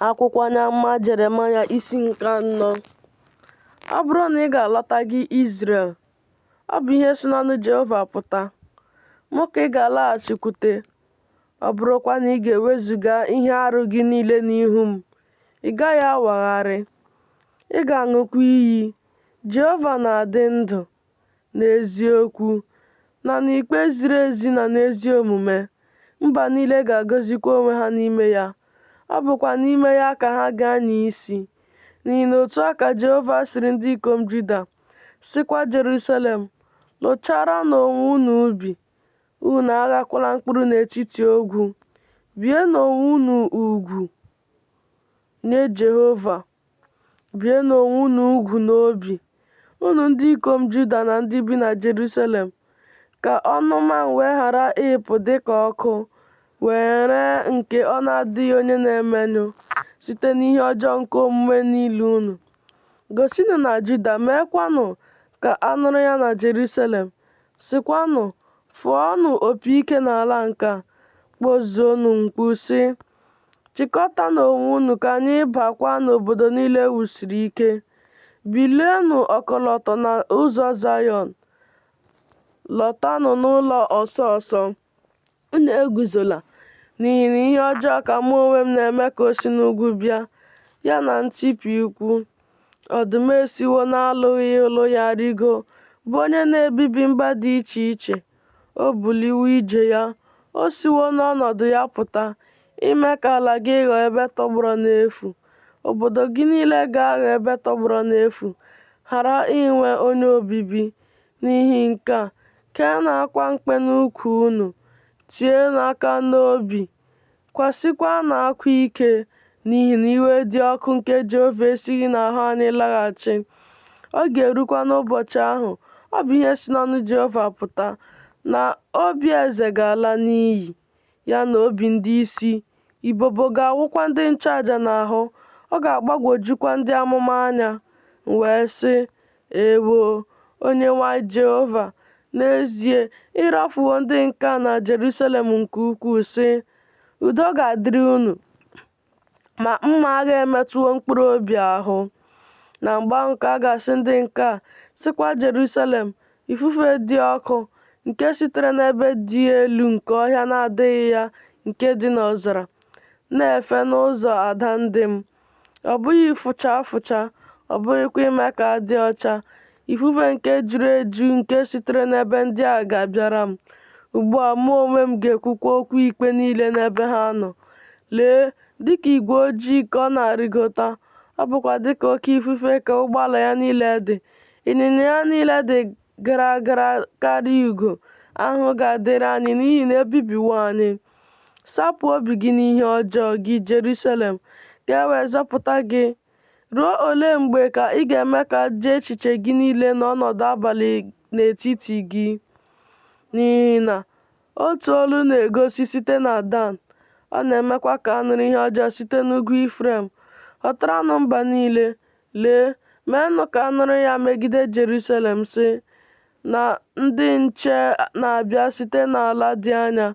Akwụkwọ onye amụma Jeremaya isi nke anọ. Ọ bụrụ na ị ga-alọta gị Izrel, ọ bụ ihe si n'ọnụ Jehova pụta, mụ ka ị ga-alaghachikwute, ọ bụrụkwa na ị ga-ewezuga ihe arụ gị niile n'ihu m, ị gaghị awagharị, ị ga-aṅụkwa iyi, Jehova na-adị ndụ, n'eziokwu, na n'ikpe ziri ezi na n'ezi omume, mba niile ga-agọzikwa onwe ha n'ime ya, ọ bụkwa n'ime ya ka ha ga-anya isi. N'ihi na otu a ka Jehova sịrị ndị ikom Juda, sịkwa Jerusalem, Lụcharanụ onwe unu ubi, unu aghakwala mkpụrụ n'etiti ogwu. Bienụ onwe unu ugwu nye Jehova. Bienụ onwe unu ugwu n'obi, unu ndị ikom Juda na ndị bi na Jerusalem, ka ọnụma m wee ghara ịpụ dị ka ọkụ, wee ree nke ọ na-adịghị onye na-emenyụ, site n'ihe ọjọọ nke omume niile unu. Gosinụ na Juda, meekwanụ ka a nụrụ ya na Jerusalem, sịkwanụ, Fụọnụ opi ike n'ala nke a, kpọzuonụ mkpu, sị, Chịkọtaanụ onwe unu ka anyị baakwa n'obodo niile e wusiri ike. Bilienụ ọkọlọtọ na ụzọ Zayọn, lọtanụ n'ụlọ ọsọ ọsọ. Unu eguzola, n'ihi na ihe ọjọọ ka mụ onwe m na-eme ka o si n'ugwu bịa, ya na ntipịa ukwu. Ọdụm esiwo n'alụghị ụlọ ya rịgo, bụ onye na-ebibi mba dị iche iche. O buliwo ije ya, o siwo n'ọnọdụ ya pụta, ime ka ala gị ghọọ ebe tọgbọrọ n'efu. Obodo gị niile ga-aghọ ebe tọgbọrọ n'efu, ghara inwe onye obibi. N'ihi nke a, keenụ akwa mkpe n'ukwu unu, tienụ aka n'obi, Kwasiekwanụ akwa ike, n'ihi na iwe dị ọkụ nke Jehova esighị n'ahụ anyị laghachi. Ọ ga-erukwa n'ụbọchị ahụ, ọ bụ ihe si n'ọnụ Jehova pụta, na obi eze ga-ala n'iyi, ya na obi ndị isi, ibobo ga-awụkwa ndị nchụaja n'ahụ, ọ ga-agbagwojukwa ndị amụma anya. M wee sị, Ewo, Onyenwe anyị Jehova! N'ezie, ị rafuwo ndị nke a na Jerusalem nke ukwuu, sị, Udo ga-adịrị unu! Ma mma agha emetụwo mkpụrụ obi ahụ. Na mgbe ahụ ka a ga-asị ndị nke a, sịkwa Jerusalem, Ifufe dị ọkụ, nke sitere n'ebe dị elu nke ọhịa na-adịghị ya nke dị n'ọzara, na-efe n'ụzọ ada ndị m. Ọ bụghị ịfụcha afụcha, ọ bụghịkwa ime ka a dị ọcha. Ifufe nke juru eju nke sitere n'ebe ndị a ga-abịara m. Ugbu a, mụ onwe m ga-ekwukwa okwu ikpe niile n'ebe ha nọ. Lee, dịka igwe ojii ka ọ na-arịgota, ọ bụkwa dịka oke ifufe ka ụgbọala ya niile dị. Ịnyịnya ya niile dị gara gara karịa ugo. Ahụhụ ga-adịrị anyị n'ihi na e bibiwo anyị. Sapụ obi gị n'ihe ọjọọ, gị Jerusalem, ka e wee zọpụta gị. Ruo ole mgbe ka ị ga-eme ka ajọ echiche gị niile nọ ọnọdụ abalị n'etiti gị? N'ihi na otu olu na-egosi site na Dan, ọ na-emekwa ka a nụrụ ihe ọjọọ site n'ugwu Ifrem. Ghọtaranụ mba niile, lee, meenụ ka a nụrụ ya megide Jerusalem, sị, na ndị nche na-abịa site n'ala dị anya,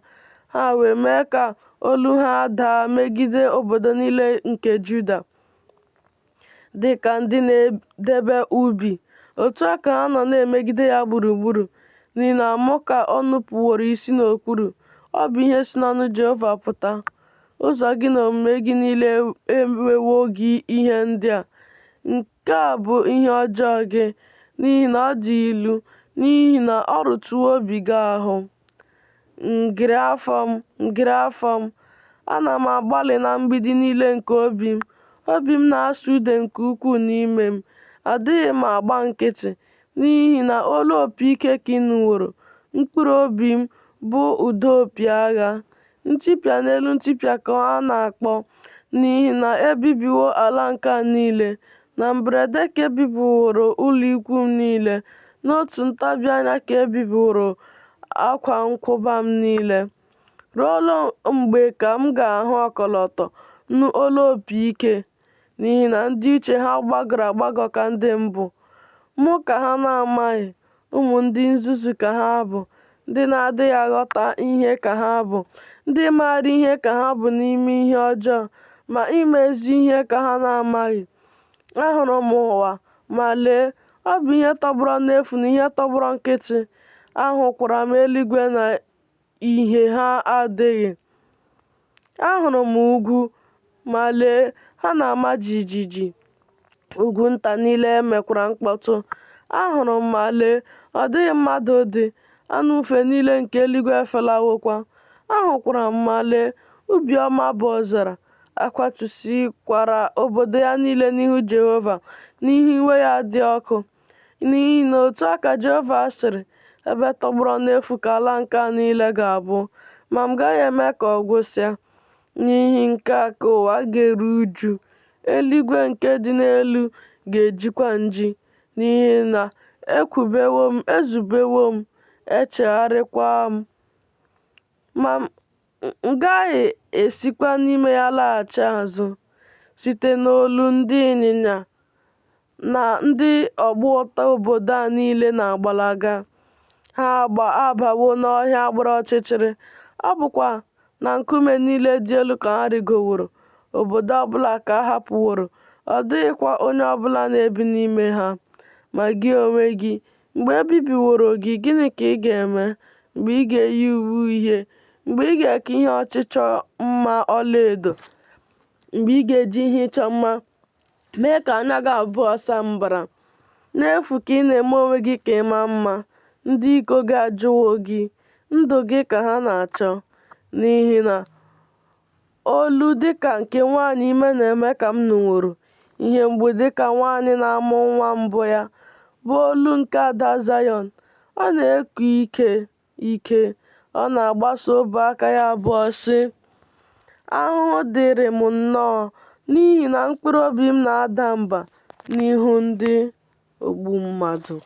ha wee mee ka olu ha daa megide obodo niile nke Juda. Dị ka ndị na-edebe ubi, otu a ka ha nọ na-emegide ya gburugburu, n'ihi na mụ ka o nupụworo isi n'okpuru, ọ bụ ihe si n'ọnụ Jehova pụta. Ụzọ gị na omume gị niile emewo gị ihe ndị a. Nke a bụ ihe ọjọọ gị, n'ihi na ọ dị ilu, n'ihi na ọ rụtụwo obi gị ahụ. Ngịrị afọ m, ngịrị afọ m! Ana m agbalị na mgbidi niile nke obi m, obi m na-asụ ude nke ukwuu n'ime m, adịghị m agba nkịtị, n'ihi na olu opi ike ka ị nụworo, mkpụrụ obi m bụ ụda opi agha. Ntipịa n'elu ntipịa ka a na-akpọ, n'ihi na e bibiwo ala nke a niile. Na mberede ka e bibiworo ụlọikwuu m niile, n'otu ntabi anya ka e bibiworo akwa nkwụba m niile. Ruo ole mgbe ka m ga-ahụ ọkọlọtọ, nụ olu opi ike? N'ihi na ndị uche ha gbagọrọ agbagọ ka ndị m bụ, mụ ka ha na-amaghị, ụmụ ndị nzuzu ka ha bụ, ndị na-adịghị aghọta ihe ka ha bụ, ndị maara ihe ka ha bụ n'ime ihe ọjọọ, ma ime ezi ihe ka ha na-amaghị. Ahụrụ m ụwa, ma lee, ọ bụ ihe tọgbọrọ n'efu na ihe tọgbọrọ nkịtị, ahụkwara m eluigwe na ìhè ha adịghị. Ahụrụ m ugwu, ma lee, ha na-ama jijiji, ugwu nta niile mekwara mkpọtụ. Ahụrụ m, ma lee, ọ dịghị mmadụ dị, anụ ufe niile nke eluigwe efelawokwa. Ahụkwara m, ma lee, ubi ọma bụ ọzara, a kwatusịkwara obodo ya niile n'ihu Jehova, n'ihu iwe ya dị ọkụ. N'ihi na otu a ka Jehova sịrị, Ebe tọgbọrọ n'efu ka ala nke a niile ga-abụ, ma m gaghị eme ka ọ gwụsịa. N'ihi nke a ka ụwa ga-eru uju, eluigwe nke dị n'elu ga-ejikwa nji, n'ihi na ekwubewo m, ezubewo m, echegharịkwa m, ma m gaghị esikwa n'ime ya laghachi azụ. Site n'olu ndị ịnyịnya na ndị ọgba ụta obodo a niile na-agbalaga. Ha abawo n'ọhịa gbara ọchịchịrị, ọ bụkwa na nkume niile dị elu ka ha rịgoworo, obodo ọ bụla ka a hapụworo, ọ dịghịkwa onye ọ bụla na-ebi n'ime ha. Ma gị onwe gị, mgbe e bibiworo gị, gịnị ka ị ga-eme, mgbe ị ga-eyi uwe uhie, mgbe ị ga-eke ihe ọchịchọ mma ọlaedo, mgbe ị ga-eji ihe ịchọ mma mee ka anya gị abụọ saa mbara? N'efu ka ị na-eme onwe gị ka ị maa mma, ndị iko gị ajụwo gị, ndụ gị ka ha na-achọ. N'ihi na olu dịka nke nwaanyị ime na-eme ka m nụworo, ihe mgbu dịka nwaanyị na-amụ nwa mbụ ya, bụ olu nke ada Zayọn. Ọ na-eku ike ike, ọ na-agbasa ọbụ aka ya abụọ, sị, Ahụhụ dịrị m nnọọ, n'ihi na mkpụrụ obi m na-ada mba n'ihu ndị ogbu mmadụ.